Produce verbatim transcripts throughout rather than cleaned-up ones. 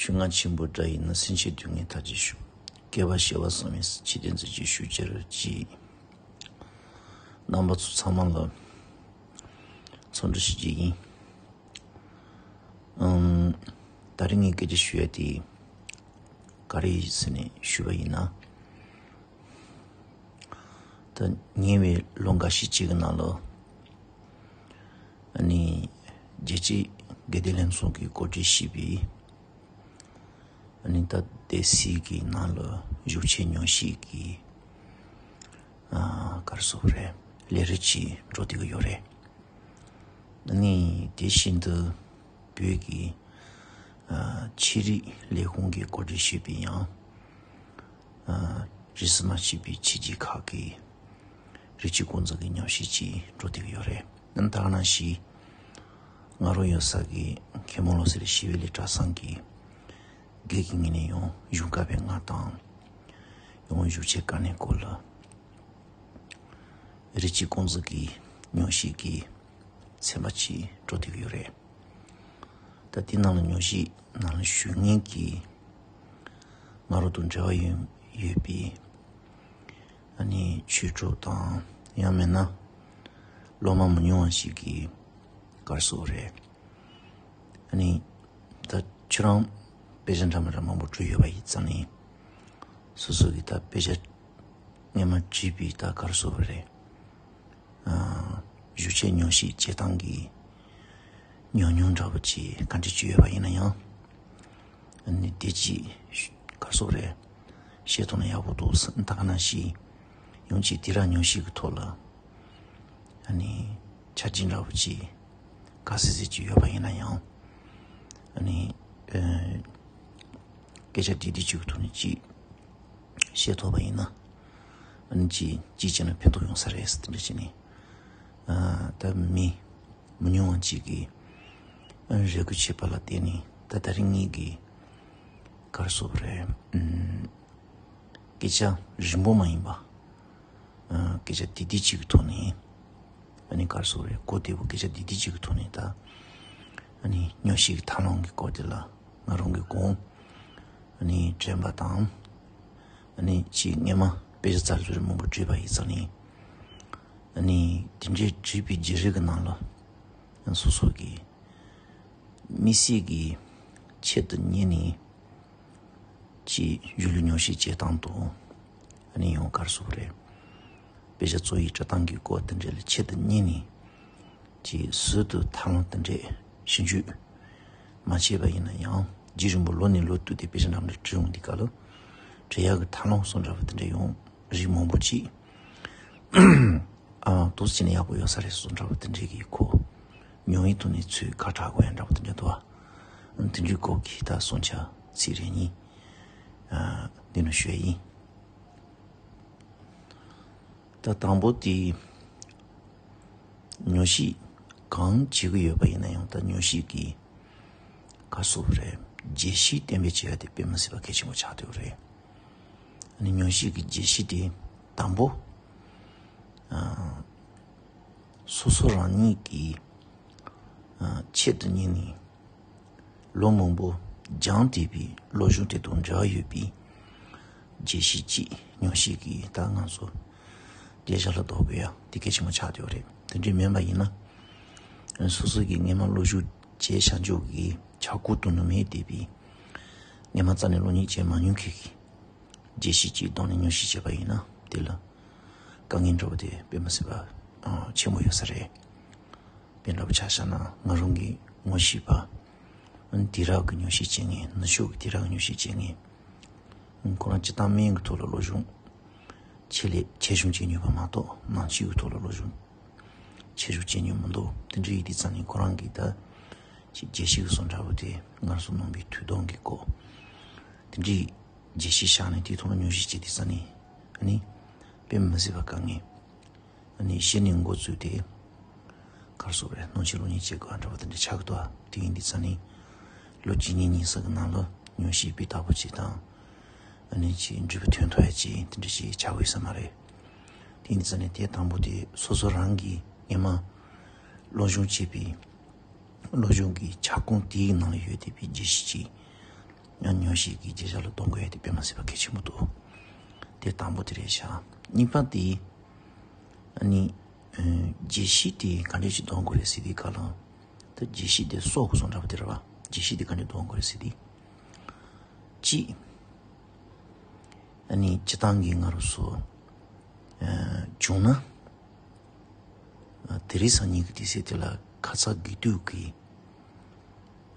ཞུ་ང་ཆེན་པོ་འདྲ་ཡིན་ན། སེམས་ཅན་སྡུག་བསྔལ་ཐར་ཅེས་ཞུ། བསྐལ་པ་བྱེ་བ་གསུམ་པའི་ཕྱི་དོན་མཛད་ཅིང་བཞུགས་ཕྱིར་གྱིས། རྣམ་པ་ཚོ་ཚང་མ་ལ་འཚམས་འདྲི་ཞུ་རྒྱུ་ཡིན། ཨམ། ད་རིང་ངས་སྐད་ཆ་ཞུ་ཡ་དེ་ག་རེ་ཡིན་ཟེར་ནས་ཞུས་པ་ཡིན་ན། ད་ཉེ་བའི་ལོ་འགའ་ཤས་ཅིག་གི་ནང་ལ། ཨ་ནི་རྒྱལ་སྤྱིའི་དགེ་ལྡན་ལྷན་ཚོགས་ཀྱིས་གོ་སྒྲིག་བྱས་པའི། ཨ་ནི་ད་སྡེ་སྲིད་ཀྱི་ནང་ལ་བཞུགས་བྱའི་ཉམས་ཞིབ་ཀྱི། ཨ། ག་རེ་ཟེར་དགོས་རེད། ལས་རིམ་ཅིག་འགྲོ་བསྡད་ཀྱི་ཡོད་རེད། ཨ་ནི་དེ་བཞིན་དུ་བོད་ཀྱི། ཨ། ཆོས་རིག་ལས་ཁུངས་ཀྱིས་གོ་སྒྲིག་བྱས་པའི་ཡང་། ཨ། རིས་སུ་མ་ཆད་པའི་ཆོས་བརྒྱུད་ཁག་གི་རིགས་གཅིག་ཀུན་རྫོབ་ཀྱི་ཉམས་ཞིབ་ཅིག་འགྲོ་བསྡད་ཀྱི་ཡོད་རེད། ཨ་ནི་ད་ག་ནང་བཞིན་ང་རང་ཡོད་ས་གི་མཁན་པོ་བློ་གསལ་ཞི་བའི་གླིང་གྲྭ་ཚང་གི་དགེ་རྒན་གྱི་ངོས་ནས་ཡང་གཞུང་བཀའ་པོད་ལྔ་དང་། ཡང་བཞུགས་བྱའི་དཀའ་གནད་སྐོར་ལ་རིགས་གཅིག་ཀུན་རྫོབ་ཀྱི་ཉམས་ཞིབ་ཀྱི་ཚན་པ་ཅིག་འགྲོ་བསྡད་ཀྱི་ཡོད་རེད། ད་དེ་ནང་ལ་ཉམས་ཞིབ་ནང་ལ་ཞུགས་མཁན་གྱི་ང་རང་དང་འབྲེལ་བ་ཡོད་ཡོད་པའི། ཨ་ནི་ཆོས་གྲོགས་དང་ཡང་མིན་ན་སློབ་མ་མི་ཉུང་བ་ཞིག་གིས་ག་རེ་ཟེར་དགོས་རེད། ཨ་ནི་ད་ཁྱོད་རང་དཔེ་ཆ་འདྲ་མི་འདྲ་མང་པོ་བྲིས་ཡོད་པ་ཡིན་ཙང་ནི། སོ་སོ་གི་ད་དཔེ་ཆ་སྔོན་མ་བྲིས་པའི་ད་ག་རེ་ཟེར་དགོས་རེད། ཨ། བཞུགས་བྱའི་ཉམས་ཞིབ་བྱེད་སྟངས་ཀྱི་ཉམས་མྱོང་འདྲ་པོ་ཅིག་ག་འདྲ་ཅིག་ཡོད་པ་ཡིན་ན་ཡང་། ཨ་ནི་དེ་ཅིག་ག་རེ་ཟེར་དགོས་རེད། ཤེས་ཐུབ་ན་ཡག་པོ་འདུག་ཟེར། ད་ག་ནང་བཞིན་ཡང་ཅིག་དེང་རབས་ཉམས་ཞིབ་ཀྱི་ཐོག་ལ། ཨ་ནི་ཆ་རྐྱེན་འདྲ་པོ་ཅིག་ག་ཚོད་ཅིག་ཡོད་པ་ཡིན་ན་ཡང་། ཨ་ནི་ཨ། སྐད་ཆ་འདི་འདི་ཅིག་གི་ཐོག་ནས་ཅིག་བཤད་ཐུབ་པ་ཡིན་ན། ཨ་ནི་ཅིག་ཅིག་བྱས་ན་ཕན་ཐོགས་ཡོང་ས་རེད་ཟེར་དེ་འདྲ་བྱས་ནས། ཨ། ད་མི་མི་ཉུང་བ་ཅིག་གིས་ཨ་རེ་སྐུལ་བྱས་པ་ལ་བརྟེན་ནས། ད་ད་རིང་ངེད་ཀྱིས་ག་རེ་ཟེར་དགོས་རེད། ཨུམ། སྐད་ཆ་རིང་པོ་མ་ཡིན་པ། ཨ། སྐད་ཆ་འདི་འདི་ཅིག་གི་ཐོག་ནས། ཨ་ནི་ག་རེ་ཟེར་དགོས་རེད། གོ་བདེ་པོ་སྐད་ཆ་འདི་འདི་ཅིག་གི་ཐོག་ནས་ད། ཨ་ནི་ཉམས་ཞིབ་ཀྱི་ཐབས་ལམ་གྱི་སྐོར་དེ་ལ་ང་རང་གིས་དགོངས། ཨ་ནི་དྲན་པ་དང་། ཨ་ནི་ཅིག་སྔོན་མ་དཔེ་ཆ་ཙག་ཙིག་མང་པོ་བྲིས་པ་ཡིན་ཙང་ནི། ཨ་ནི་དེ་འདྲའི་བྲིས་པའི་བརྗེ་རེས་ཀྱི་ནང་ལ་སོ་སོ་གི་དམིགས་བསལ་གྱི་ཆེད་དུ་གཉེར་ནས། ཅིག་གཞུང་ལུགས་ཉམས་ཞིབ་བྱེད་སྟངས་དང་། ཨ་ནི་ཡང་ག་རེ་ཟེར་དགོས་རེད། དཔེ་ཆ་རྩོམ་ཡིག་འབྲི་སྟངས་ཀྱི་སྐོར་དེ་འདྲ་ལ་ཆེད་དུ་གཉེར་ནས། ཅིག་ཟུར་དུ་ཐབས་ལམ་དེ་འདྲས་ཞིབ་འཇུག་མ་བྱས་པ་ཡིན་ན་ཡང་། རྗེས་རིང་པོ་ལོ་ནས་ལོ་བསྟུད་དེ་དཔེ་ཆ་འདྲ་མི་འདྲ་བྲིས་ཡོང་དུས་སྐབས་ལ། བྲི་ཡག་གི་ཐབས་ལམ་སོགས་འདྲ་པོ་དེ་འདྲ་ཡང་རིགས་མང་པོ་ཅིག་ཨ། འདུག་སེ་བྱས་ན་ཡག་པོ་ཡོད་ས་རེད་བཟོ་འདྲ་པོ་དེ་འདྲའི་གི་ཁོ། ཉམས་ཡིག་ཐོག་ནས་ཚུར་ཁ་གྲག་དགོས་ཡ་འདྲ་པོ་དེ་འདྲ་འདུག་ཨ། དེ་འདྲའི་སྐོར་གྱི་ད་བསམ་འཆར་ཚིག་རེ་གཉིས། ཨ། འདི་ནས་ཞུ་ཡ་ཡིན། ད་དང་པོ་དེ། ཉམས་ཞིབ་གང་བྱེད་ཀྱི་ཡོད་པ་ཡིན་ན་ཡང་། ད་ཉམས་ཞིབ་ཀྱི་ག་རེ་ཟེར་དགོས་རེད། རྒྱས་ཤིང་བརྟན་པོ་བྱེད་ཡ་དེ་དཔེ་མི་སྲིད་པ་གལ་ཆེན་པོ་ཆགས་བསྡད་ཡོད་རེད། ཨ་ནི་ཉམས་ཞིབ་ཀྱི་རྒྱས་ཤིང་དེ་དང་པོ། ཨ། སོ་སོ་རང་ཉིད་ཀྱིས། ཨ། ཆེད་དུ་གཉེར་ནས་ལོ་མང་པོ་སྦྱངས་བསྡད་པའི་སློབ་སྦྱོང་དེ་དང་འབྲེལ་བ་ཡོད་པའི་རྒྱས་ཤིང་ཅིག་ཉམས་ཞིབ་ཀྱི། ད་ང་ཚོ་བསྡད་བཞག་ལ་ལྡོག་དགོས་ཡ་དེ་གལ་ཆེན་པོ་ཆགས་བསྡད་ཡོད་རེད། དེ་འདྲ་མིན་པ་ཡིན་ན། སོ་སོ་གིས་སྔོན་མ་སློབ་སྦྱོང་བྱས་བཞག་ཆོག་གི་ཆག་སྒོ་དང་ནུ་མས་བསྡད་པའི། སྔོན་མ་རྩ་ནས་སློབ་གཉེར་བྱས་མ་མྱོང་མཁན་གྱིས་རྒྱས་ཤིང་ཅིག་བཏང་ནས་ཉམས་ཞིབ་བྱས་པ་ཡིན་ན། དེ་ལ་དཀའ་ངལ་འདྲ་པོ་དེ་དཔེ་མི་སྲིད་པ་ཆེན་པོ་ཡོད་ས་རེད། དཔེ་འདྲ་པོ་ཆ་བཞག་ན། ང་རང་གི་ངོ་ཤེས་པ། དེང་རབས་ཀྱི་ཉམས་ཞིབ་བྱེད་མཁན། ནུབ་ཕྱོགས་ཀྱི་དེང་རབས་ཀྱི་ཉམས་ཞིབ་བྱེད་མཁན། ཁོ་རང་སྤྱིར་བཏང་སྨན་གྱི་ཐོག་ལ་སློབ་སྦྱོང་ཆེད་ལས་ཆེ་ཆུང་བྱེད་མྱོང་བ་མ་གཏོགས། ནང་ཆོས་ཀྱི་ཐོག་ལ་སློབ་སྦྱོང་ཆེ་ཆུང་བྱེད་མྱོང་མི་འདུག་དེ་འདྲ་ཡིན་དུས་ཙང་ནས་ཁོ་རང་གིས་ད་ཅིག་རྒྱས་ཤིང་གི་བཟོ་འདྲ་པོ་དེ་ངལ་གསོ་གནང་བའི་དུས་སྟོན་གྱི་སྐོར་དེ་འདྲའི་རྒྱས་ཤིང་བཞག་ནས། དེའི་ཐོག་ལ་ཉམས་ཞིབ་བྱེད་དུས་ཙང་ནས། ཨ་ནི་དཔེ་མི་སྲིད་པ་དཀའ་ངལ། ཨ་ནི་གཞི་ནས་འགོ་བཙུགས་ཏེ་ག་རེ་ཟེར་དགོས་རེད། སྣང་ཆེན་སློབ་གཉེར་བྱེད་དགོས་འདྲ་པོ་དེ་འདྲ་ཆགས་ཀྱི་འདུག་དེ་ཡིན་དུས་ཙང་ནས་ལོ་གཅིག་གཉིས་གཉིས་ཙམ་གྱི་ནང་ལ་ཉམས་ཞིབ་སྤུས་དག་པོ་ཅིག་དང་། ཨ་ནི་ཅིག་འབྲས་བུ་ཐོན་ཐུབ་ཡ་ཅིག་དེ་འདྲ་ཞིག་ཆགས་ཀྱི་ཡོད་ས་མ་རེད། དེ་ཡིན་དུས་ཙང་ནས་དེ་དང་པོ་དེ་སོ་སོ་རང་གིས་སྔོན་མ་སློབ་སྦྱོང་བྱས་པའི་སློབ་སྦྱོང་གི་ཁྱབ་ཁོངས་དེའི་ནང་ལ་ཡོད་བསྡད་པའི་རྒྱས་ཤིང་ཅིག་ཡང་མཉམ་བཞག་གི་བརྗོད་བྱ་ལ་གཏོང་དགོས་ཡ་དེ་དཔེ་མ་སྲིད་པ་གལ་ཆེན་པོ་འདུག་དེ་དང་པོ་དེ་རེད་ཤག་གཉིས་པ་དེ། ཨ་ནི། ཨ། བརྗོད་གཞི་དེ་ག་འདྲས་ཞིག་གཏོང་དགོས་རེད་ཟེར་དུས་སྐབས་ལ། ད་བརྗོད་གཞི་དེ་སོགས་སོགས་འདྲ་པོ་དེ་རེད་པ། བརྗོད་གཞི་དེ་ག་འདྲས་གཏོང་དགོས་རེད་ཟེར་དུས། གཅིག་ཨ་ནི་སྤྱིར་བཏང་གི་ང་རང་ཚོ། ཨ། བྱུང་ན། ཨ། དེ་རིང་སང་ཉིན་གྱི་དུས་ཚོད་དེ་ལ་ཁ་ཚ་དགོས་གཏུགས་ཀྱི།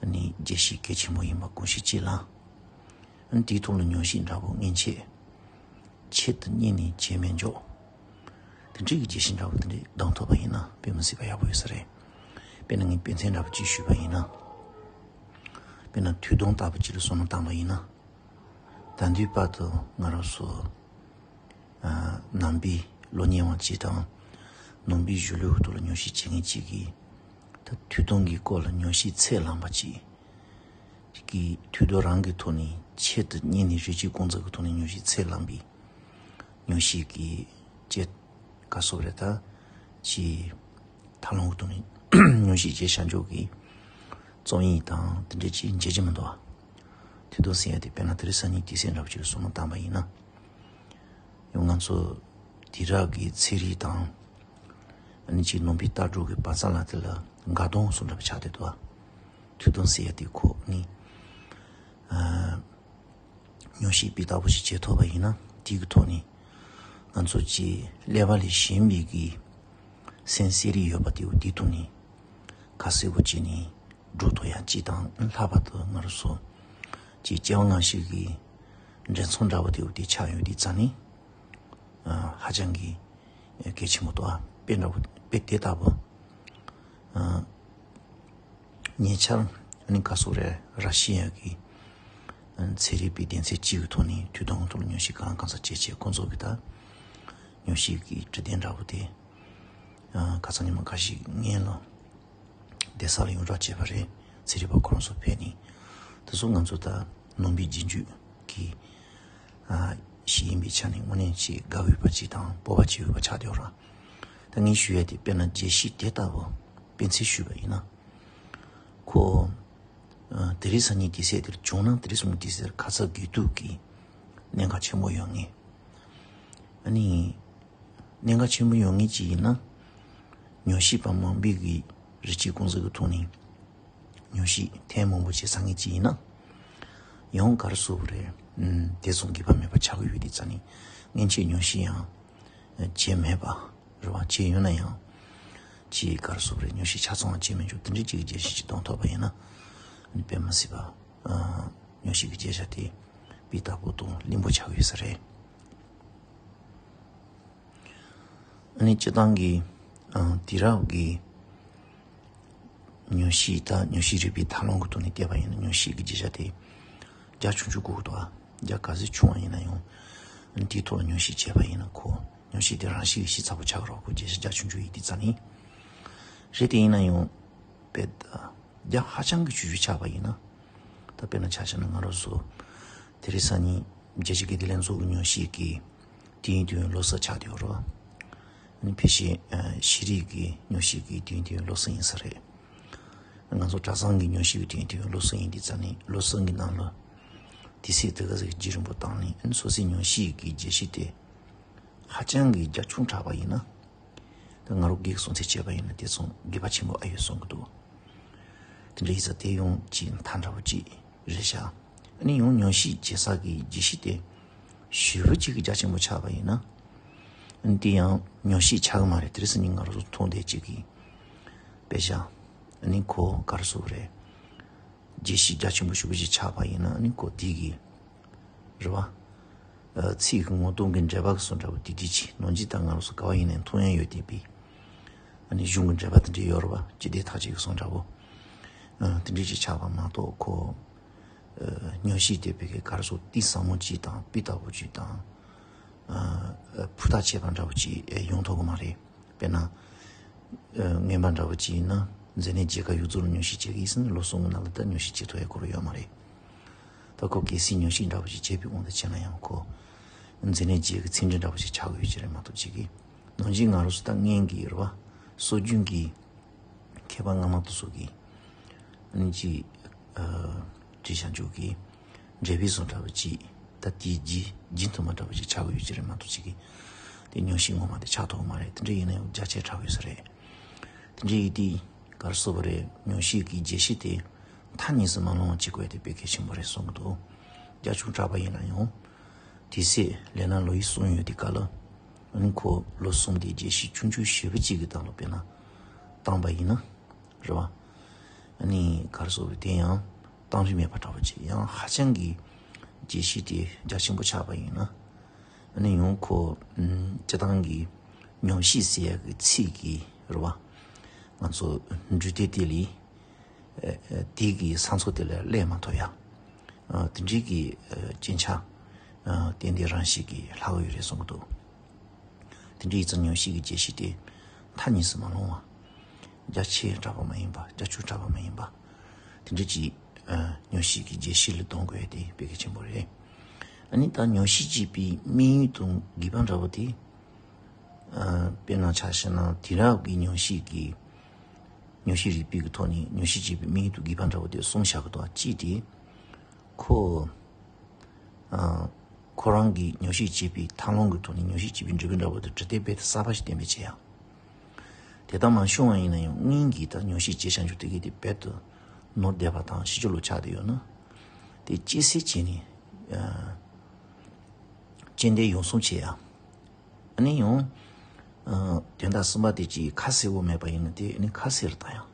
ཨ་ནི་བརྗོད་གཞི་གལ་ཆེན་པོ་ཡིན་པ་དགོངས་གཞི་གཅིག་ལ། ཨ་ནི་དེའི་ཐོག་ལ་མཉམ་བཞག་འདྲ་པོ་མངོན་ཆེད། ཆེད་དུ་གཉེར་ནས་བྱས་མེད་འཇོག་དེ་འདྲའི་གི་བརྗོད་གཞི་འདྲ་པོ་དེ་འདྲའི་གདམ་ཐུབ་པ་ཡིན་ན་དཔེ་མི་སྲིད་པ་ཡག་པོ་ཡོད་ས་རེད། དཔེར་ན་ངས་དཔེ་མཚོན་འདྲ་པོ་གཅིག་ཞུས་པ་ཡིན་ན། དཔེར་ན་དུས་སྟོན་ལྟ་བུ་གཅིག་ལ་བསམ་བློ་བཏང་པ་ཡིན་ན། ད་ལྟའི་བར་དུ་ང་རང་ཚོ། ཨ། ནང་པའི་སློབ་གཉེར་བ་གཅིག་དང་། ནང་པའི་གཞུང་ལུགས་ཐོག་ལ་མཉམ་བཞག་བྱེད་མཁན་གཅིག་གིས། ད་དུས་སྟོན་གྱི་སྐོར་ལ་མཉམ་བཞག་ཚད་ལངས་པ་གཅིག་གིས་དུས་སྟོན་རང་གི་ཐོག་ནས་ཆེད་དུ་གཉེར་ནས་རིགས་གཅིག་ཀུན་རྫོབ་ཀྱི་ཐོག་ནས་མཉམ་བཞག་ཚད་ལངས་པའི་མཉམ་བཞག་གི་ཅེས་ག་སོགས་རེད། ད་ཅིག་ཐབས་ལམ་གྱི་ཐོག་ནས་མཉམ་བཞག་བྱས་བཞག་འཇོག་གི་རྩོམ་ཡིག་དང་དེ་འདྲ་ཅིག་མཇལ་གྱི་མི་འདུག་དུས་སྟོན་ཟེར་ཡ་དེ་དཔེར་ན་དེ་རིང་སང་ཉིན་དུས་ཚོད་འདྲ་པོ་ཅིག་ལ་བསམ་བློ་བཏང་པ་ཡིན་ན། ཡང་ང་ཚོ་དུས་རབས་ཀྱི་ཚན་རིག་དང་། ཨ་ནི་ཅིག་ནང་པའི་ལྟ་གྲུབ་ཀྱི་བག་ཆགས་ལ་དེ་ལ་འགལ་ཟླ་སོགས་འདྲ་པོ་ཆགས་བསྡད་འདུག་དུས་སྟོན་ཟེར་ཡ་དེ་ཁོ་ནི། ཨ། མཉམ་བཞག་སྤུས་དག་པོ་ཞིག་བྱེད་ཐུབ་པ་ཡིན་ན་དེ་གི་ཐོག་ནས་ང་ཚོ་ཅིག་ཀླད་པ་ལས་གཞན་པའི་གི་སེམས་གསལ་རིག་ཡོད་པ་དེ་འོ་དེ་ཐོག་ནས་ཁ་གསལ་པོ་བྱས་ནས་འགྲོ་ཐུབ་ཡ་གཅིག་དང་། ལྷག་པར་དུ་ང་རང་ཚོ་ཅིག་སྐྱེ་བ་སྔ་ཕྱི་གི་འདྲེན་མཚམས་འདྲ་པོ་དེ་འོ་དེ་ཆགས་ཡོད་དུས་ཙང་ནས། ཨ། ཧ་ཅང་གི་གལ་ཆེན་པོ་འདུག་དཔེ་འདྲ་པོ་དཔེ་དེ་ལྟ་བུ། ཨ། ཉེ་ཆར་ཨ་ནི་ག་སོགས་རེད། ར་ཤི་ཡ་གི་ཚན་རིག་པའི་སྡེ་ཚན་གཅིག་གི་ཐོག་ནས་དུས་དང་ཐོག་ལ་མཉམ་བཞག་གང་ལ་གང་འཚམ་བྱས་བྱས་ཁོང་ཚོ་གི་ད་མཉམ་བཞག་གི་དྲི་བདེན་འདྲ་པོ་དེ། ཨ། ཁ་སང་ཉི་མ་འགའ་ཞིག་སྔོན་ལ་བསྡད་ས་ལ་ཡོངས་གྲགས་བྱས་པ་རེད། ཚན་རིག་པ་ཁོ་རང་ཚོ་ཕེབས་ནས། དེ་ཚོ་ང་ཚོ་ད་ནང་པའི་རྗེས་འཇུག་གི། ཨ། ཞིག་ཡིན་པའི་ཆ་ནས་དངོས་གནས་ཅིག་དགའ་འོས་པ་ཅིག་དང་སྤོབས་པ་བྱེད་འོས་པ་ཆགས་བསྡད་ཡོད་རེད། ད་ངས་ཞུ་ཡ་དེ་དཔེར་ན་བརྗོད་གཞི་དེ་ལྟ་བུ་དཔེ་མཚོན་ཞུས་པ་ཡིན་ན། ཁོ། ཨ། དེ་རིང་སང་ཉིན་དུས་ཚོད་དེར་བྱུང་ན་དེ་རིང་སང་ཉིན་དུས་ཚོད་དེར་ཁ་ཚ་དགོས་གཏུགས་ཀྱི་གནད་འགག་ཆེན་པོ་ཡོད་ངེས། ཨ་ནི། གནད་འགག་ཆེན་པོ་ཡོད་ངེས་ཅིག་ཡིན་ན། མཉམ་བཞག་པ་མང་པོས་ཀྱི་རིགས་གཅིག་ཀུན་རྫོབ་ཀྱི་ཐོག་ནས་མཉམ་བཞག་ཐེངས་མང་པོ་བྱས་ཚར་ངེས་ཅིག་ཡིན་ན། ཡང་ག་རེ་ཟེར་དགོས་རེད། ཨུམ། དེ་ཙམ་འགྱོད་པ་མེད་པ་ཆགས་ཀྱི་ཡོད་དུས་ཙང་ནས་སྔོན་ཆད་མཉམ་བཞག་ཡང་བྱས་མེད་པ་རེད་པ། བྱས་ཡོད་ན་ཡང་ཅིག་ག་རེ་ཟེར་དགོས་རེད། མཉམ་བཞག་ཆ་ཚང་བ་བྱས་མེད་འཇོག་དེ་འདྲའི་ཅིག་གི་བརྗོད་གཞི་ཅིག་གཏོང་ཐུབ་པ་ཡིན་ན། ཨ་ནི་དཔེ་མི་སྲིད་པ། ཨ། མཉམ་བཞག་གི་བརྗོད་བྱ་དེ་སྤུས་དག་པོ་དང་བརླིང་པོ་ཆགས་ཀྱི་ཡོད་ས་རེད། ཨ་ནི་སྤྱིར་བཏང་གི། ཨ། དུས་རབས་ཀྱི་མཉམ་བཞག་དང་མཉམ་བཞག་རིག་པའི་ཐབས་ལམ་གྱི་ཐོག་ནས་བལྟས་པ་ཡིན་ན་མཉམ་བཞག་གི་བརྗོད་བྱ་དེ་རྒྱ་ཆུང་ཆུང་དགོས་ཀྱི་འདུག་རྒྱ་ག་ཚོད་ཆུང་བ་ཡིན་ན་ཡང་། ཨ་ནི་དེའི་ཐོག་ལ་མཉམ་བཞག་བྱས་པ་ཡིན་ན་ཁོ་མཉམ་བཞག་དེ་རང་བཞིན་གྱིས་ཤེས་ཚར་པོ་ཆགས་ཀྱི་རེད། ཁོ་བརྗོད་བྱ་རྒྱ་ཆུང་ཆུང་ཡིན་དུས་ཙང་ནས། རེད། དེ་ཡིན་ན་ཡང་དཔེ་རྒྱ་ཧ་ཅང་གི་ཆུང་ཆུང་ཆགས་པ་ཡིན་ན། ད་དཔེར་ན་ཆ་བཞག་ན་ང་རང་ཚོ་དེ་རིང་སང་ཉིན་རྒྱལ་སྤྱིའི་དགེ་ལྡན་ལྷན་ཚོགས་ཀྱི་མཉམ་བཞག་གི་དུས་ཡུན་དུས་ཡུན་སློབ་གསོ་ཆགས་བསྡད་ཡོད་རེད་པ། ཨ་ནི་ཕལ་ཆེར། ཨ། ཤེས་རིག་གི་མཉམ་བཞག་གི་དུས་ཡུན་དུས་ཡུན་སློབ་གསོ་ཡིན་ས་རེད། ང་ཚོ་གྲྭ་ཚང་གི་མཉམ་བཞག་གི་དུས་ཡུན་དུས་ཡུན་སློབ་གསོ་ཡིན་དུས་ཙང་ནས་སློབ་གསོ་གི་ནང་ལ་དུས་ཚོད་དེ་ག་ཚོད་ཀྱི་རྒྱུན་རིང་པོ་བཏང་ནས། ཨ་ནི་སོ་སོའི་མཉམ་བཞག་གི་བརྗོད་གཞི་དེ་ཧ་ཅང་གི་རྒྱ་ཆུང་དྲགས་པ་ཡིན་ན། ད་ང་རང་སྒེར་གྱི་གསུང་ཚད་བྱས་པ་ཡིན་ན་དེ་ཙམ་འགྱོད་པ་ཆེན་པོ་ཨ་ཡོད་བསམ་གྱི་འདུག་དེ་འདྲ་ཡིན་ཙང་དེ་ཡང་ཅིག་མཐའ་འདྲ་པོ་ཅིག་རེད་ཤག་ཨ་ནི་ཡང་མཉམ་བཞག་བྱེད་ས་གི་བརྗོད་གཞི་དེ་ཞེ་པོ་ཅིག་གི་རྒྱ་ཆེན་པོ་ཆགས་པ་ཡིན་ན། ཨ་ནི་དེ་ཡང་མཉམ་བཞག་ཆགས་ཀྱི་མ་རེད། དེ་རིང་སང་ཉིན་ང་རང་ཚོ་མཐོང་བསྡད་ཅིག་གི་དཔེ་ཆ། ཨ་ནི་ཁོ་ག་རེ་ཟེར་དགོས་རེད། བརྗོད་གཞི་རྒྱ་ཆེན་པོ་ཞེ་པོ་ཅིག་ཆགས་པ་ཡིན་ན། ཨ་ནི་ཁོ་དེ་གི་རེད་པ། ཨ། ཚིག་གི་ངོ་གདོང་གི་འགྲེལ་པ་གི་བཟོ་འདྲ་པོ་དེ་དེ་ཅིག་ནང་ཆོས་དང་ང་རང་ཚོ་ག་པ་ཡིན་ནའི་མཐོང་ཡ་ཡོད་བསྡད་པའི། ཨ་ནི་གཞུང་གི་འགྲེལ་པ་དེ་འདྲ་ཡོད་རེད་པ། སྤྱི་བདེ་ཐག་གཅོད་ཀྱི་བཟོ་འདྲ་པོ། ཨ། དེ་འདྲ་ཅིག་ཆགས་པ་མ་གཏོགས་ཁོ། ཨ། མཉམ་བཞག་དེ་བོད་སྐད་ག་རེ་ཟེར། གཏིང་ཟབ་མོ་ཅིག་དང་སྤུས་དག་པོ་ཅིག་དང་། ཨ། ཕུ་ཐག་ཆོད་པ་འདྲ་པོ་ཅིག་ཡོང་ཐུབ་ཀྱི་མ་རེད། དཔེར་ན། ཨ། སྔོན་མ་འདྲ་པོ་ཅིག་ཡིན་ན་མཛེ་ནད་རྒྱས་ཁ་ཡོངས་རྫོགས་ལ་མཉམ་བཞག་བྱེད་ཀྱི་ཡིན་ཟེར་ན་སློབ་གསོ་གི་ནང་ལ་ད་མཉམ་བཞག་བྱེད་ཐུབ་ཡ་སྐོར་ཡོད་མ་རེད། ད་ཁོ་གལ་སྲིད་མཉམ་བཞག་འདྲ་པོ་ཞིག་བྱས་པའི་དབང་དུ་བྱས་ན་ཡང་ཁོ་མཛེ་ནད་རྒྱས་ཀྱི་ཚིག་འབྲུ་འདྲ་པོ་ཞིག་ཆགས་ཀྱི་ཡོད་ཀྱི་རེད་མ་གཏོགས། ཅིག་གི་ནང་བཞིན་ང་རང་ཚོ་ད་སྔོན་གྱི་རེད་པ། སྲོལ་རྒྱུན་གྱི་མཁས་པ་སྔ་མ་དེ་ཚོ་གིས་ཨ་ནི་ཅིག་ཨ། བྲིས་བཞག་འཇུག་གི། འབྲས་བུ་བཟོ་འདྲ་བ་ཅིག་ད་དེའི་རྗེས་རྗེས་མཐུན་མ་འདྲ་བ་ཅིག་ཆགས་ཀྱི་ཡོད་ཀྱི་རེད་མ་གཏོགས་ཅིག་གི་དེ་ཉོག་བཤད་ངོ་མ་དེ་ཆགས་ཐུབ་ཀྱི་མ་རེད། དེ་འདྲ་ཡིན་ན་ཡང་རྒྱ་ཆེ་དྲགས་ཡོད་ས་རེད། དེ་འདྲ་ཡིན་དུས་ག་རེ་ཟེར་དགོས་རེད། ཉོག་བཤད་ཀྱི་རྒྱས་བཤད་དེ་ཐག་ཉེ་སུ་མ་ལོང་བ་བྱེད་དགོས་དེ་དཔེ་གལ་ཆེན་པོ་རེད་བསམ་གྱི་འདུག་རྒྱ་ཆུང་དྲགས་པ་ཡིན་ན་ཡང་དེ་སྲིད་ལས་སྣ་ལོ་ཡི་གསུང་ཡོད་དེ་ག་ལ་ཨ་ནི་ཁོ་ལོ་གསུམ་དེ་རྒྱས་བཤད་ཆུང་ཆུང་ཞེ་པོ་ཅིག་གི་སྟེང་ལ་དཔེར་ན་བཏང་པ་ཡིན་ན། རེད་བ། ཨ་ནི་ག་རེ་ཟེར་དགོས་རེད། དེ་ཡང་གཏམ་རིགས་མེད་པ་འདྲ་བོ་ཅིག་ཡང་ཧ་ཅང་གི་རྒྱས་བཤད་དེ་རྒྱ་ཆེན་པོ་ཆགས་པ་ཡིན་ན། ཨ་ནི་ཡང་ཁོ་ཨམ་སྤྱིར་བཏང་གི་ཉོག་བཤད་ཟེར་ཡག་གི་ཚིག་གི་རེད་བ། ང་ཚོ་འབྲུ་དེ་དེ་ལས་ཨ་ཨ་དེ་གི་ས་མཚོ་དེ་ལ་སླེབས་མ་ཐུབ་ཡ། ཨ་དེ་འདྲའི་གི་ཨ་རྐྱེན་ཆགས་ཨ་ཏན་ཏན་རང་བཞིན་གྱིས་ལྷག་ཡོད་རེད་བསམ་གྱི་འདུག་དེ་འདྲ་ཡིན་ཙང་ཉོག་བཤད་ཀྱི་རྒྱས་བཤད་དེ་མཐའ་གཉིས་སུ་མ་ལོང་བ། རྒྱ་ཆེ་དྲགས་པ་མ་ཡིན་པ་རྒྱ་ཆུང་དྲགས་པ་མ་ཡིན་པ། དེ་འདྲ་ཅིག་ཨ་ཉོག་བཤད་ཀྱི་རྒྱས་བཤད་ལ་གཏོང་དགོས་དེ་དཔེ་གལ་ཆེན་པོ་རེད། ཨ་ནི་ད་ཉོག་བཤད་བྱེད་པའི་དམིགས་ཡུལ་དང་དགོས་པ་འདྲ་བོ་དེ། ཨ་དཔེར་ན་ཆ་བཞག་ན་དེང་རབས་ཀྱི་ཉོག་བཤད་ཀྱི་ཉོག་བཤད་རིག་པའི་གི་ཐོག་ནས་ཉོག་བཤད་བྱེད་པའི་དམིགས་ཡུལ་དང་དགོས་པ་འདྲ་བོ་དེ་གསུམ་བཞག་གི་འདུག་གཅིག་དེ། ཁོ། ཨ། ཁོ་རང་གིས་ཉོག་བཤད་བྱེད་པའི་ཐབས་ལམ་གྱི་ཐོག་ནས་ཉོག་བཤད་བྱེད་པའི་འབྲས་བུ་འདྲ་བོ་དེ་འབྲི་དེབ་རྦད་དེ་གསར་པ་ཞིག་གཏན་འབེབས་བྱེད་ཡ། དེ་ལྟར་མ་བྱུང་བ་ཡིན་ན་ཡང་སྔོན་གྱི་ད་ཉོག་བཤད་བྱེད་བྱ་འཇུག་དེ་གས་དེ་རྦད་དེ་ནོར་བསྡད་པ་དང་ཕྱི་ཕྱོགས་ལ་ཆགས་བསྡད་ཡོད་ན། དེ་གཅེས་སེལ་བྱས་ནས། ཨ། སྤྱན་ལྡན་ཡོངས་སྲུང་བྱེད་ཡ། ཨ་ནི་ཡང་། ཨ། དོན་དག་གསུམ་པ་དེ་གཅིག་ཁ་གསལ་བོ་མེད་པ་ཡིན་ན་དེ་ཨ་ནི་ཁ་གསལ་རུ་བཏང་ཡ།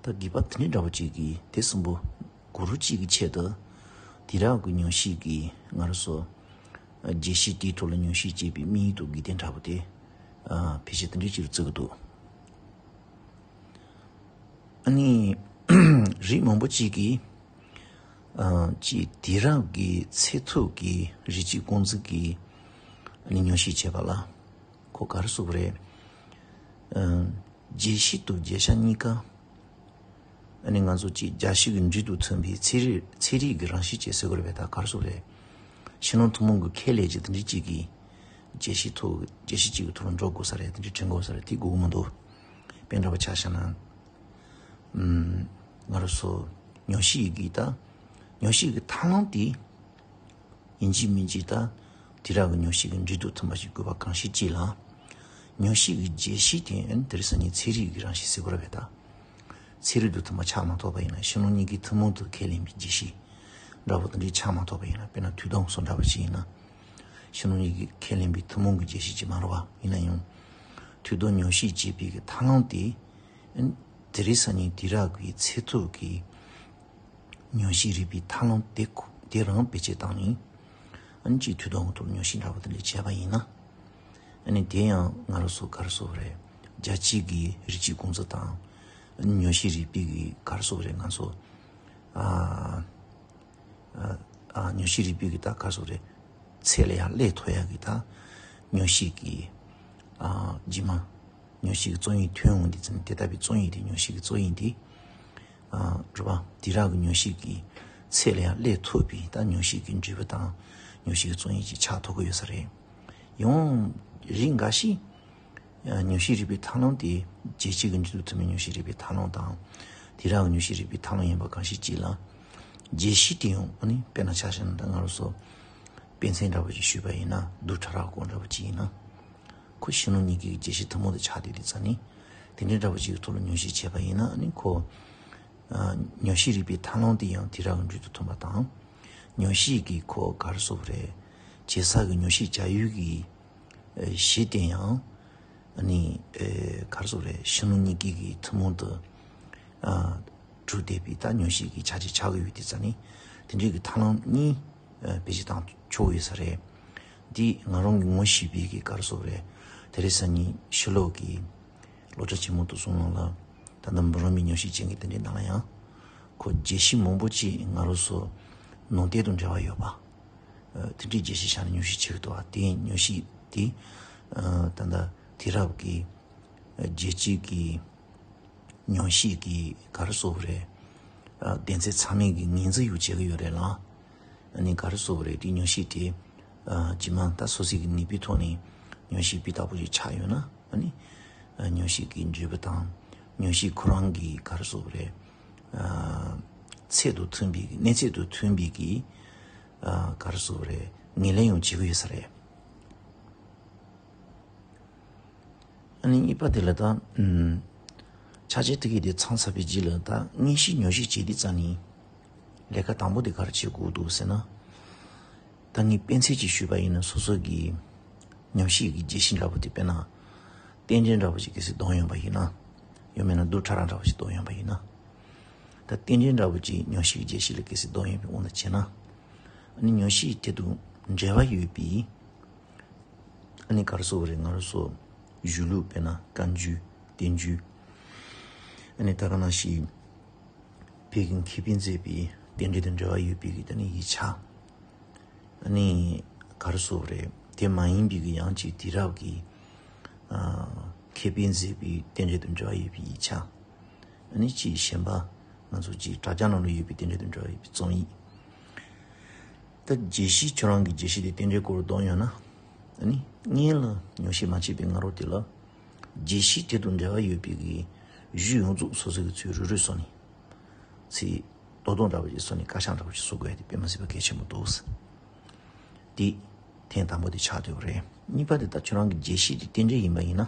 ད་དགོས་པ་དེ་འདྲ་འདྲ་བོ་གཅིག་གིས་དེ་གསུམ་པོ་གུ་རུ་གཅིག་གི་ཆེད་དུ། དེང་རབས་ཀྱི་ཉོག་བཤད་ཀྱི་ང་རང་ཚོ། རྒྱས་བཤད་དེའི་ཐོག་ལ་ཉོག་བཤད་བྱེད་པའི་དམིགས་ཡུལ་དང་དགོས་དོན་འདྲ་བོ་དེ། ཨ། ཕལ་ཆེར་དེ་འདྲ་ཅིག་རུ་བརྩི་གི་འདུག་ཨ་ནི། རིགས་མང་པོ་གཅིག་གིས། ཨ། གཅིག་དེང་རབས་ཀྱི་ཚད་ཐུབ་ཀྱི་རིགས་གཅིག་རྐང་འཛིན་གྱི་ཨ་ནི་ཉོག་བཤད་བྱས་པ་ལ། ཁོ་ག་རེ་ཟེར་དགོས་རེད། ཨ། རྒྱས་བཤད་དང་རྒྱས་བྱ་གཉིས་ཀ་ཨ་ནི་ང་ཚོ་གཅིག་རྒྱས་བཤད་ཀྱི་འབྲུ་དང་མཐུན་པའི་ཚན་རིག་ཚན་རིག་གི་རང་བཞིན་ཅན་ཟེར་དགོས་རེད་པས། ད་ག་རེ་ཟེར་དགོས་རེད། ཕྱི་ནང་ཐུན་མོང་གི་ཁས་ལེན་གྱི་དེ་འདྲ་གཅིག་གིས་རྒྱས་བཤད་ཐོག་རྒྱས་བཤད་གཅིག་གི་ཐོག་ལ་འགྲོ་དགོས་ས་རེད། དེ་འདྲ་དྲན་དགོས་ས་རེད། དེ་དགོས་ཀྱི་མི་འདུག་དཔེ་འདྲ་བ་ཆ་བཞག་ན། ཨམ། ང་རང་ཚོ་ཉོག་བཤད་ཀྱི་ད་ཉོག་བཤད་ཀྱི་ཐབས་ལམ་དེ། ཡིན་གཅིག་མིན་གཅིག་ད་དེང་རབས་ཀྱི་ཉོག་བཤད་ཀྱི་འབྲུ་དང་མཐུན་པ་ཞིག་དགོས་པ་གང་ཞིག་གཅིག་ལ། ཉོག་བཤད་ཀྱི་རྒྱས་བཤད་དེ་ཨ་ནི་དེང་སང་ཉིན་ཚན་རིག་གི་རང་བཞིན་ཟེར་དགོས་རེད་པས། ད་ཚན་རིག་དང་མཐུན་པ་ཆགས་མ་ཐུབ་པ་ཡིན་ན་ཕྱི་ནང་གཉིས་ཀྱི་ཐུན་མོང་དུ་ཁས་ལེན་པའི་རྒྱས་བཤད་འདྲ་བོ་དེ་འདྲ་ཆགས་མ་ཐུབ་པ་ཡིན་ན། དཔེར་ན་དུས་དང་བསོད་འདྲ་བ་ཞིག་ཡིན་ན། ཕྱི་ནང་གཉིས་ཀྱི་ཁས་ལེན་པའི་ཐུན་མོང་གི་རྒྱས་བཤད་ཅིག་མ་རེད་པ། ཡིན་ན་ཡང་དུས་དང་ཉོག་བཤད་བྱེད་པའི་གི་ཐབས་ལམ་དེ། ཨ་ནི་དེང་སང་ཉིན་དེང་རབས་ཀྱི་ཚད་ཐུབ་ཀྱི་ཉོག་བཤད་རིག་པའི་ཐབས་ལམ་དེ་ཁོ་དེ་རང་བེད་སྤྱད་བཏང་ནས། ཨ་ནི་གཅིག་དུས་དང་ཐོག་ཉོག་བཤད་འདྲ་བོ་དེ་འདྲ་བྱས་པ་ཡིན་ན། ཨ་ནི་དེ་ཡང་ང་རང་ཚོ་ག་རེ་ཟེར་དགོས་རེད། རྒྱལ་སྤྱི་གི་རིགས་གཅིག་རྐང་འཛིན་དང་། ཨ་ནི་ཉོག་བཤད་རིག་པའི་གི་ག་རེ་ཟེར་དགོས་རེད། ང་ཚོ། ཨ། ཨ། ཨ། ཉོག་བཤད་རིག་པའི་གི་ད་ག་རེ་ཟེར་དགོས་རེད། ཚད་ལ་ཡང་སླེབས་ཐུབ་ཡག་གི་ད་ཉོག་བཤད་ཀྱི། ཨ། རྗེས་མ་ཉོག་བཤད་ཀྱི་རྩོམ་ཡིག་ཐོན་འོང་དུས་ཙམ་དེ་ལྟ་བུའི་རྩོམ་ཡིག་དེ་ཉོག་བཤད་ཀྱི་རྩོམ་ཡིག་དེ། ཨ། རེད་པ། དེང་རབས་ཀྱི་ཉོག་བཤད་ཀྱི་ཚད་ལ་ཡང་སླེབས་ཐུབ་པའི་ད་ཉོག་བཤད་ཀྱི་འབྲས་བུ་དང་ཉོག་བཤད་ཀྱི་རྩོམ་ཡིག་ཅིག་ཆགས་ཐུབ་ཀྱི་ཡོད་ས་རེད། ཡང་རིགས་འགའ་ཞིག་ཉོག་བཤད་རིག་པའི་ཐབས་ལམ་དེ་རྒྱལ་སྤྱི་གི་འབྲུ་དང་མཐུན་པའི་ཉོག་བཤད་རིག་པའི་ཐབས་ལམ་དང་། དེང་རབས་ཉོག་བཤད་རིག་པའི་ཐབས་ལམ་ཡིན་པ་གང་ཞིག་གཅིག་ལ། རྒྱས་བཤད་དེ་ཡང་ཨ་ནི་དཔེར་ན་ཆ་བཞག་ན་ད་ང་རང་ཚོ་དཔེ་མཚོན་འདྲ་པོ་ཅིག་ཞུས་པ་ཡིན་ན་བདུད་ཕྲ་རགས་སྐོར་འདྲ་པོ་ཅིག་ཡིན་ན། ཁོ་ཕྱི་ནང་གཉིས་ཀའི་རྒྱས་བཤད་ཐུན་མོང་དུ་ཆགས་བསྡད་དུས་ཙང་ནི། དེ་འདྲའི་འདྲ་པོ་ཅིག་གི་ཐོག་ལ་ཉོག་བཤད་བྱས་པ་ཡིན་ན་ཨ་ནི་ཁོ། ཨ། ཉོག་བཤད་རིག་པའི་ཐབས་ལམ་དེ་ཡང་དེང་རབས་ཀྱི་འབྲུ་དང་མཐུན་པ་དང་། ཉོག་བཤད་ཀྱི་ཁོ་ག་རེ་ཟེར་དགོས་རེད། བྱེད་ས་གི་ཉོག་བཤད་བྱ་ཡུལ་གྱི། ཨ། གཞི་དེ་ཡང་། ཨ་ནི། ཨ། ག་རེ་ཟེར་དགོས་རེད། ཕྱི་ནང་གཉིས་ཀའི་གི་ཐུན་མོང་དུ། ཨ། གྲུབ་བསྡད་པའི་ད་ཉོག་བཤད་ཀྱི་ཆ་ཅིག་ཆགས་ཀྱི་ཡོད་དུས་ཙང་ནི། དེ་འདྲའི་གི་ཐབས་ལམ་གཉིས། ཨ། བེད་སྤྱོད་བཏང་ཆོག་ཡོད་ས་རེད། འདི་ང་རང་གི་ངོ་ཤེས་པའི་གི་ག་རེ་ཟེར་དགོས་རེད། དེང་སང་ཉིན་ཕྱི་ལོགས་ཀྱི་སློབ་གྲྭ་ཆེན་མོ་དེ་ཚོའི་ནང་ལ་ད་ལྟ་འབུམ་རམས་པའི་ཉོག་བཤད་ཅན་གྱི་དེ་འདྲའི་ནང་ལ་ཡང་ཁོ་རྒྱས་བཤད་མང་པོ་ཅིག་ང་རང་ཚོ་ནང་བསྟན་དང་འབྲེལ་བ་ཡོད་པ། ཨ། དེ་འདྲའི་རྒྱས་བཤད་བྱས་ནས་ཉོག་བཤད་བྱེད་ཀྱི་འདུག་པ། དེ་ཉོག་བཤད་དེ། ཨ། ད་ལྟ་དུས་རབས་ཀྱི་རྒྱལ་སྤྱིའི་གི་ཉོག་བཤད་ཀྱི་ག་རེ་ཟེར་དགོས་རེད། ཨ། སྡེ་ཚན་ཚང་མས་ཀྱི་ངོས་འཛིན་ཡོད་བྱེད་ཀྱི་ཡོད་རེད་ལ། ཨ་ནི་ག་རེ་ཟེར་དགོས་རེད། དེ་ཉོག་བཤད་དེ། ཨ། རྗེས་མ་ད་སོ་སོའི་གི་ནུས་པའི་ཐོག་ནས་ཉོག་བཤད་སྤུས་དག་པོ་ཞིག་ཆགས་ཡོད་ན་ཨ་ནི། ཨ། ཉོག་བཤད་ཀྱི་འབྲས་བུ་དང་། ཉོག་བཤད་ཁོ་རང་གི་ག་རེ་ཟེར་དགོས་རེད། ཨ། ཚད་དང་མཐུན་པའི་གི་གནས་ཚད་དང་མཐུན་པའི་གི་ཨ་ག་རེ་ཟེར་དགོས་རེད། ངོས་ལེན་ཡང་བྱེད་ཀྱི་ཡོད་ས་རེད། ཨ་ནི་གཉིས་པ་དེ་ལ་ད་ཨམ་ཕྱག་ཆེན་ཐེག་པའི་དེ་ཚང་ཚར་བའི་རྗེས་ལ་ད་མངོན་ཤེས་ཉམས་ཞིབ་བྱེད་དུས་ཙམ་ནས་ལས་ཀ་དང་པོ་དེ་ག་རེ་བྱེད་དགོས་འདུག་ཟེར་ན། ད་ངས་དཔེ་མཚོན་ཅིག་ཞུས་པ་ཡིན་ན། སོ་སོ་གི་ཉམས་ཞིབ་ཀྱི་བརྗོད་གཞི་འདྲ་པོ་དེ་དཔེར་ན་རྟེན་འབྲེལ་འདྲ་པོ་ཅིག་གལ་སྲིད་བསྡོམས་ཡོང་པ་ཡིན་ན། ཡང་མིན་ན་རྡུལ་ཕྲ་རབ་འདྲ་པོ་ཅིག་བསྡོམས་ཡོང་པ་ཡིན་ན། ད་རྟེན་འབྲེལ་འདྲ་པོ་ཅིག་ཉམས་ཞིབ་ཀྱི་བརྗོད་གཞི་ལ་གལ་སྲིད་བསྡོམས་ཡོང་པའི་དབང་དུ་བྱས་ན། ཨ་ནི་ཉམས་ཞིབ་དེ་དང་འབྲེལ་བ་ཡོད་པའི། ཨ་ནི་ག་རེ་ཟེར་དགོས་རེད། ང་རང་ཚོ་གཞུང་ལུགས་དཔེར་ན་བཀའ་འགྱུར་བསྟན་འགྱུར། ཨ་ནི་ད་ག་ནང་བཞིན་བོད་ཀྱི་མཁས་པས་མཛད་པའི་རྟེན་འབྲེལ་དང་འབྲེལ་བ་ཡོད་པའི་གི་ད་ནི་ཡིག་ཆ། ཨ་ནི་ག་རེ་ཟེར་དགོས་རེད། དེ་མ་ཡིན་པའི་གི་ཡང་ཅིག་དུས་རབས་ཀྱི་ཨ་མཁས་པས་མཛད་པའི་རྟེན་འབྲེལ་དང་འབྲེལ་བ་ཡོད་པའི་ཡིག་ཆ། ཨ་ནི་ཅིག་གཞན་པ་ང་ཚོ་ཅིག་དྲ་རྒྱ་ནང་ལ་ཡོད་པའི་རྟེན་འབྲེལ་དང་འབྲེལ་བ་ཡོད་པའི་རྩོམ་ཡིག། ད་བརྗོད་གཞི་ཁྱོད་རང་གི་བརྗོད་གཞི་དེ་རྟེན་འབྲེལ་སྐོར་བསྡོམས་ཡོང་ན། ཨ་ནི་སྔོན་ལ་ཉམས་ཞིབ་མ་བྱས་པའི་ང་རང་དེ་ལ་བརྗོད་གཞི་དེ་དང་འབྲེལ་བ་ཡོད་པའི་གི་གཞུང་ཡོངས་རྫོགས་སོ་སོ་གི་ཚུར་རུ་རུ་སོང་ནས། ཚིག་རྡོག་རྡོག་འདྲ་པོ་ཞིག་བཟོས་ནས་དཀར་ཆག་འདྲ་པོ་ཞིག་བཟོ་དགོས་ཡ་དེ་དཔེ་མ་སྲིད་པ་གལ་ཆེན་པོ་འདུག། དེ་ཐེངས་དང་པོ་དེ་ཆགས་བསྡད་ཡོད་རེད། གཉིས་པ་དེ་ད་ཁྱོད་རང་གི་བརྗོད་གཞི་དེ་རྟེན་འབྲེལ་ཡིན་པ་ཡིན་ན།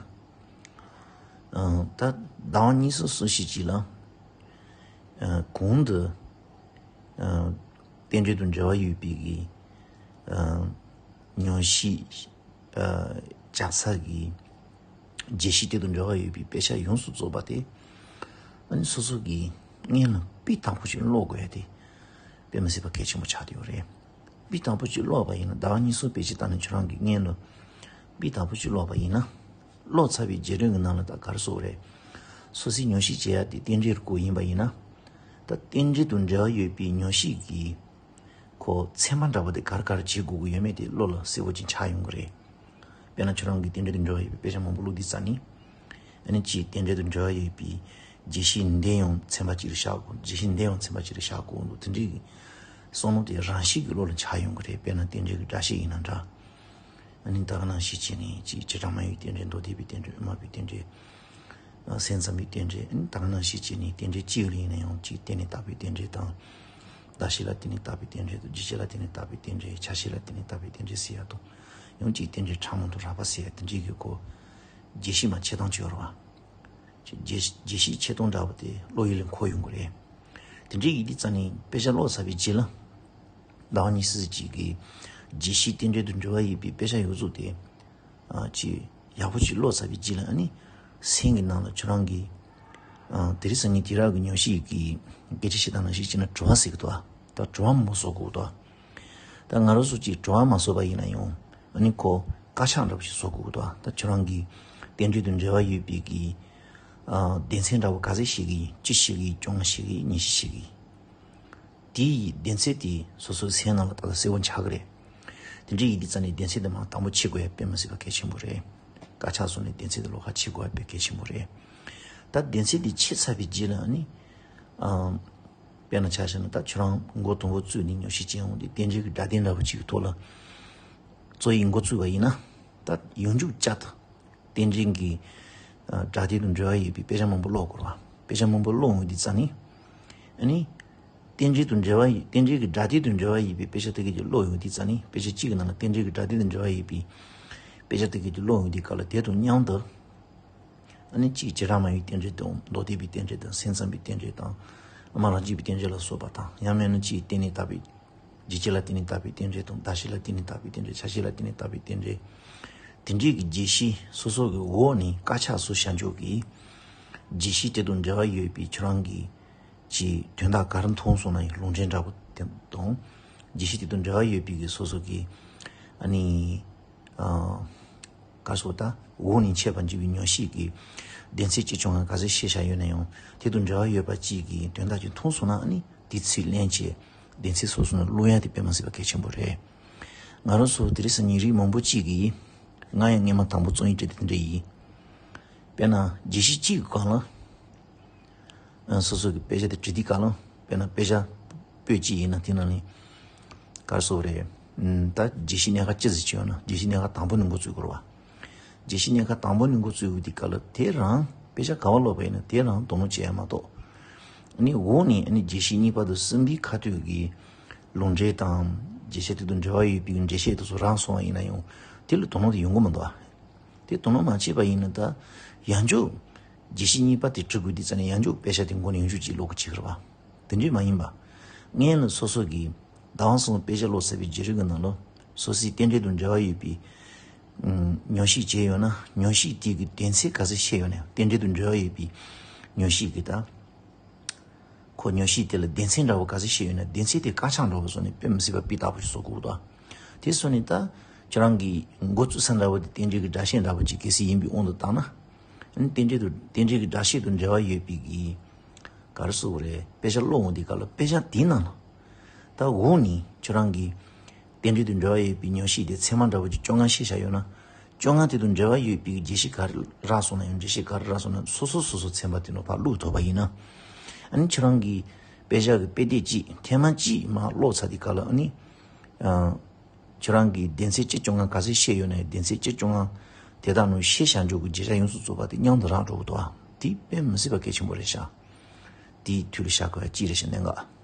ཨ་ད་ཟླ་བ་གཉིས་གསུམ་སུ་ཞིག་ཅིག་ལ་ཨ་གོང་དུ་ཨ་རྟེན་འབྲེལ་དང་འབྲེལ་བ་ཡོད་པའི་གི་ཨ་ཉམས་ཞིབ་ཨ་བྱ་ས་གི་བརྗོད་གཞི་དེ་དང་འབྲེལ་བ་ཡོད་པའི་དཔེ་ཆ་ཡོངས་སུ་རྫོགས་པ་དེ། ཨ་ནི་སོ་སོ་གིས་སྔོན་ལ་དཔེ་དང་པོ་ཞིག་ཀློག་དགོས་ཡ་དེ་དཔེ་མི་སྲིད་པ་གལ་ཆེན་པོ་ཆགས་བསྡད་ཡོད་རེད། དཔེ་དང་པོ་ཞིག་ཀློག་པ་ཡིན་ན་ཟླ་བ་གཉིས་གསུམ་ཕལ་ཆེར་བཏང་ནས་ཁྱོད་རང་གིས་སྔོན་ལ་དཔེ་དང་པོ་ཞིག་ཀློག་པ་ཡིན་ན། ཀློག་ཚར་བའི་རྗེས་ཐོན་གྱི་ནང་ལ་ད་ག་རེ་ཟེར་དགོས་རེད། སོ་སོའི་ཉམས་ཞིབ་བྱེད་ཡ་དེ་རྟེན་འབྲེལ་སྐོར་ཡིན་པ་ཡིན་ན། ད་རྟེན་འབྲེལ་དང་འབྲེལ་བ་ཡོད་པའི་ཉམས་ཞིབ་ཀྱི་ཁོ་ཚན་པ་འདྲ་པོ་དེ་ག་རེ་ག་རེ་བྱེད་དགོས་ཀྱི་ཡོད་མེད་དེ་བློ་ལ་གསལ་པོ་ཅིག་འཆར་ཡོང་གི་རེད། དཔེར་ན་ཁྱོད་རང་གིས་རྟེན་འབྲེལ་དང་འབྲེལ་བ་ཡོད་པའི་དཔེ་ཆ་མང་པོ་ཀློག་དུས་ཙམ་ནས། ཨ་ནི་ཅིག་རྟེན་འབྲེལ་དང་འབྲེལ་བ་ཡོད་པའི་བརྗོད་གཞི་འདི་ཡང་ཚན་པ་གཅིག་ལ་བཞག་དགོས། བརྗོད་གཞི་འདི་ཡང་ཚན་པ་གཅིག་ལ་བཞག་དགོས་འདུག། དེ་འདྲའི་བསམ་བློ་དེ་རང་བཞིན་གྱིས་བློ་ལ་འཆར་ཡོང་གི་རེད། དཔེར་ན་རྟེན་འབྲེལ་གྱི་སྒྲ་བཤད་ཡིན་ན་འདྲ། ཨ་ནི་ད་ག་ནང་བཞིན་བྱས་ནས་ཅིག་བྱེ་བྲག་སྨྲ་བའི་རྟེན་འབྲེལ། མདོ་སྡེ་པའི་རྟེན་འབྲེལ། དབུ་མ་པའི་རྟེན་འབྲེལ། ཨ་སེམས་ཙམ་པའི་རྟེན་འབྲེལ། ཨ་ནི་ད་ག་ནང་བཞིན་བྱས་ནས་རྟེན་འབྲེལ་གཅིག་ལ་ཡིན་ན་ཡང་ཅིག་རྟེན་ལས་བཏགས་པའི་རྟེན་འབྲེལ་དང་། བརྡ་ཤེས་ལ་རྟེན་ལས་བཏགས་པའི་རྟེན་འབྲེལ་དང་། རྗེས་ཤེས་ལ་རྟེན་ལས་བཏགས་པའི་རྟེན་འབྲེལ། ཆ་ཤས་ལ་རྟེན་ལས་བཏགས་པའི་རྟེན་འབྲེལ་ཟེར་ཡ་དང་། ཡང་ཅིག་རྟེན་འབྲེལ་ཕྲ་མོ་དང་རགས་པ་ཟེར་ཡ་དེ་འདྲའི་གི་སྐོར་བརྗོད་གཞི་མ་ཕྱེ་སྟངས་ཅིག་ཡོད་རེད་བ། ཅིག་བརྗོད་བརྗོད་གཞི་ཕྱེ་སྟངས་འདྲ་པོ་དེ་བློ་ཡུལ་ལ་འཁོར་ཡོང་གི་རེད། དེ་འདྲའི་ཡིན་དུས་ཙམ་ནས་དཔེ་ཆ་ཀློག་ཚར་བའི་རྗེས་ལ། ཟླ་བ་གཉིས་གསུམ་ཅིག་གི་རྗེས་ཤུལ་རྟེན་འབྲེལ་དང་འབྲེལ་བ་ཡོད་པའི་དཔེ་ཆ་ཡོངས་རྫོགས་དེ། ཨ་ཅིག་ཡག་པོ་ཅིག་ཀློག་ཚར་བའི་རྗེས་ལ། ཨ་ནི་སེམས་ཀྱི་ནང་ལ་ཁྱོད་རང་གིས་ཨ་དེ་རིང་སང་ཉིན་དུས་རབས་ཀྱི་ཉམས་ཞིབ་ཀྱི་སྐད་ཆ་བཤད་སྟངས་ནང་བཞིན་བྱས་ན་དྲི་བ་ཟེར་གི་འདུག་ཨ། ད་དྲི་བ་མང་པོ་བཟོ་དགོས་འདུག་ཨ། ད་ང་རང་ཚོ་ཅིག་དྲི་བ་མ་བཟོ་བ་ཡིན་ན་ཡང་། ཨ་ནི་ཁོ་དཀར་ཆག་འདྲ་པོ་ཞིག་བཟོ་དགོས་འདུག་ཨ། ད་ཁྱོད་རང་གིས་རྟེན་འབྲེལ་དང་འབྲེལ་བ་ཡོད་པའི་གི་ཨ་སྡེ་ཚན་འདྲ་པོ་ག་ཚོད་ཤེས་ཀྱི་ཡིན། གཅིག་ཤེས་ཀྱི་ཡིན། བཅོ་ལྔ་ཤེས་ཀྱི་ཡིན། ཉི་ཤུ་ཤེས་ཀྱི་ཡིན། དེ་ཡི་སྡེ་ཚན་དེ་སོ་སོའི་སེམས་ནང་ལ་ཏག་ཏག་གསལ་པོ་འཆར་གི་རེད། དེ་འདྲ་ཡིན་དུས་ཙམ་ནས་སྡེ་ཚན་དེ་མར་དང་པོ་ཕྱེ་དགོས་ཡ་དཔེ་མི་སྲིད་པ་གལ་ཆེན་པོ་རེད། དཀར་ཆག་བཟོས་ནས་སྡེ་ཚན་དེ་ལོགས་ཀ་ཕྱེ་དགོས་ཡ་དཔེ་གལ་ཆེན་པོ་རེད། ད་སྡེ་ཚན་དེ་ཕྱེ་ཚར་བའི་རྗེས་ལ་ནི། ཨམ། དཔེར་ན་ཆ་བཞག་ན་ད་ཁྱོད་རང་མགོ་དང་པོ་བཙུགས་ནས་ཉམས་ཞིབ་བྱེད་ཡོང་དུས་རྟེན་འབྲེལ་གྱི་སྒྲ་དོན་འདྲ་པོ་ཅིག་གི་ཐོག་ལ་རྩོམ་ཡིག་འགོ་བཙུགས་པ་ཡིན་ན། ད་ཡོངས་འཇུག་བཅའ་ད། རྟེན་འབྲེལ་གྱི་ཨ་སྒྲ་དོན་དང་འབྲེལ་བ་ཡོད་པའི་དཔེ་ཆ་མང་པོ་ཀློག་དགོས་རེད་བ། དཔེ་ཆ་མང་པོ་ཀློག་ཡོང་དུས་ཙམ་ནས། ཨ་ནི། རྟེན་འབྲེལ་དང་འབྲེལ་བ་ཡོད། རྟེན་འབྲེལ་གྱི་སྒྲ་དོན་དང་འབྲེལ་བ་ཡོད་པའི་དཔེ་ཆ་དེ་ག་ཅིག་ཀློག་ཡོང་དུས་ཙམ་ནས། དཔེ་ཆ་གཅིག་གི་ནང་ལ་རྟེན་འབྲེལ་གྱི་སྒྲ་དོན་དང་འབྲེལ་བ་ཡོད་པའི་དཔེ་ཆ་དེ་ག་ཅིག་ཀློག་ཡོང་དུས་སྐབས་ལ་དེ་དང་མཉམ་དུ། ཨ་ནི་གཅིག་བྱེ་བྲག་སྨྲ་བའི་རྟེན་འབྲེལ་དང་། མདོ་སྡེ་པའི་རྟེན་འབྲེལ་དང་། སེམས་ཙམ་པའི་རྟེན་འབྲེལ་དང་། དབུ་མ་རང་རྒྱུད་པའི་རྟེན་འབྲེལ་ལ་སོགས་པ་དང་། ཡང་མིན་ན་གཅིག་རྟེན་ལས་བཏགས་པའི། རྗེས་ཤུལ་ལ་རྟེན་ལས་བཏགས་པའི་རྟེན་འབྲེལ་དང་། བརྡ་ཤེས་ལ་རྟེན་ལས་བཏགས་པའི་རྟེན་འབྲེལ། ཆ་ཤས་ལ་རྟེན་ལས་བཏགས་པའི་རྟེན་འབྲེལ། དེ་འདྲའི་གི་བརྗོད་གཞི་སོ་སོ་གི་འོག་ནས་དཀར་ཆག་བཟོས་བཞག་འཇོག་གི། བརྗོད་གཞི་དེ་དང་འབྲེལ་བ་ཡོད་པའི་ཁྱོད་རང་གི་ཅིག་དོན་དག་ག་རེ་མཐོང་སོང་ན་ཡང་ལུང་འདྲེན་འདྲ་པོ་དེ་དང་། བརྗོད་གཞི་དེ་དང་འབྲེལ་བ་ཡོད་པའི་གི་སོ་སོ་གི་ཨ་ནི། ཨ། ག་སོ་ད་འོག་ནས་འཆད་པར་འགྱུར་བའི་ཉམས་ཞིབ་ཀྱི་སྡེ་ཚན་གཅིག་བྱུང་ང་ག་ཚོད་ཤེས་བྱ་ཡོད་ན་ཡང་། དེ་དང་འབྲེལ་བ་ཡོད་པ་གཅིག་གི་དོན་དག་ཅིག་མཐོང་སོང་ན། ཨ་ནི་དེ་ཚུར་ལེན་བྱས་སྡེ་ཚན་སོ་སོ་ནང་བླུག་ཡ་དེ་དཔེ་མ་སྲིད་པ་གལ་ཆེན་པོ་རེད། ང་རང་ཚོ་དེ་རིང་སང་ཉིན་རིགས་མང་པོ་གཅིག་གིས། ང་ཡང་སྔོན་མ་དང་པོ་རྩོམ་ཡིག་བྲིས་དེ་དེ་འདྲ་ཡིན། དཔེར་ན་བརྗོད་གཞི་གཅིག་གི་སྒང་ལ། ཨ། སོ་སོ་གི་དཔེ་ཆ་དེ་བྲིས་དུས་སྐབས་ལ། དཔེར་ན་དཔེ་ཆ་པོད་གཅིག་ཡིན་ན་དེ་ནང་ནས་ག་རེ་ཟེར་དགོས་རེད། ཨ། ད་བརྗོད་གཞི་གནད་འགག་ཅི་ཙམ་ཅིག་ཡོད་ན། བརྗོད་གཞི་གནད་འགག་དང་པོ་ནས་འགོ་བཙུགས་དགོས་རེད་བ། བརྗོད་གཞི་གནད་འགག་དང་པོ་ནས་འགོ་བཙུགས་ཡོང་དུས་སྐབས་ལ་དེ་རང་དཔེ་ཆ་ག་པར་ཀློག་པ་ཡིན་ན་དེ་རང་དོ་སྣང་བྱེད་ཡ་མ་གཏོགས། ནི་འོག་ནས་ནི་བརྗོད་གཞི་གཉིས་པ་དང་གསུམ་པའི་ཁ་ཐུག་གི་ལུང་འདྲེན་དང་བརྗོད་བྱ་དེ་དང་འབྲེལ་བ་ཡོད་པའི་འགྲེལ་བཤད་དེ་ཚོ་རག་སོང་བ་ཡིན་ན་ཡང་དེ་ལ་དོ་སྣང་དེ་ཡོང་གི་མི་འདུག་ཨ། དེ་དོ་སྣང་མ་བྱས་པ་ཡིན་ན་ད་ཡང་འཇུག་བརྗོད་གཞི་གཉིས་པ་དེ་འབྲི་དགོས་དུས་ཙམ་ནས་ཡང་འཇུག་དཔེ་ཆ་དེ་མགོ་ནས་ཡང་འཇུག་ཅིག་ཀློག་གི་བྱེད་ཀྱི་རེད་པ། དེ་འདྲས་མ་ཡིན་པ། སྔོན་ལ་སོ་སོ་གིས་བདག་དབང་གསུམ་དཔེ་ཆ་ཀློག་ཚར་བའི་བརྒྱུད་རིམ་གྱི་ནང་ལ་སོ་སོའི་རྟེན་འབྲེལ་དང་འབྲེལ་བ་ཡོད་པའི་ཉམས་ཞིབ་བྱས་ཡོད་ན་ཉམས་ཞིབ་དེ་གི་དོན་ཚན་ག་ཚོད་ཤེས་ཡོད་ན་རྟེན་འབྲེལ་དང་འབྲེལ་བ་ཡོད་པའི་ཉམས་ཞིབ་གི་ད། ཁོ་ཉམས་ཞིབ་དེ་ལ་སྡེ་ཚན་འདྲ་བོ་ག་ཚོད་ཤེས་ཡོད་ན་སྡེ་ཚན་དེ་དཀར་ཆག་འདྲ་བོ་བཟོས་ནས་དཔེ་མི་སྲིད་པ་སྤུས་དག་པོ་ཞིག་བཟོ་དགོས་འདུག་དེ་བཟོས་ནས་ད་ཁྱོད་རང་གི་འགོ་བཙུགས་ས་འདྲ་བོ་དེ་རྟེན་འབྲེལ་གྱི་སྒྲ་བཤད་འདྲ་བོ་ཅིག་གལ་སྲིད་ཡིན་པའི་དབང་དུ་བཏང་ན། ཨ་ནི་རྟེན་འབྲེལ་དུ་རྟེན་འབྲེལ་གྱི་སྒྲ་བཤད་དང་འབྲེལ་བ་ཡོད་པའི་གི་ག་རེ་ཟེར་དགོས་རེད། དཔེ་ཆ་ཀློག་འོང་དུས་སྐབས་ལ་དཔེ་ཆ་དེའི་ནང་ལ་ད་འོག་ནས་ཁྱོད་རང་གི་རྟེན་འབྲེལ་དུ་འབྲེལ་བ་ཡོད་པའི་ཉམས་ཞིབ་དེ་ཚད་མ་འདྲ་བོ་ཅིག་བཅོ་ལྔ་ཤེས་བྱ་ཡོད་ན། བཅོ་ལྔ་དེ་དང་འབྲེལ་བ་ཡོད་པའི་རྒྱས་བཤད་ག་རེ་རག་སོང་ན་ཡང་འགྲེལ་བཤད་ག་རེ་རག་སོང་ན་སོ་སོ་སོ་སོ་ཚན་པ་དེ་ནང་ཕར་བླུགས་ཐུབ་པ་ཡིན་ན། ཨ་ནི་ཁྱོད་རང་གི་དཔེ་ཆ་གི་དཔེ་དེབ་གཅིག་ཐེངས་མ་གཅིག་མར་ཀློག་ཚར་དུས་སྐབས་ལ་ཨ་ནི། ཨ། ཁྱོད་རང་གི་སྡེ་ཚན་བཅུ་བཅོ་ལྔ་ག་ཚོད་ཤེས་ཡོད་ན་ཡང་སྡེ་ཚན་བཅུ་བཅོ་ལྔ་དེ་དག་ནང་ཤེས་བྱ་འཇོག་གི་རྒྱས་བཤད་ཡོངས་སུ་རྫོགས་པ་དེ་མཉམ་དུ་རག་འགྲོ་གི་འདུག་ཨ། དེ་དཔེ་མི་སྲིད་པ་གལ་ཆེན་པོ་རེད་ཤག་དེའི་དུས་ལ་བཞག་དགོས་ཡ་གཅིག་རེད་ཤག་གནད་འགག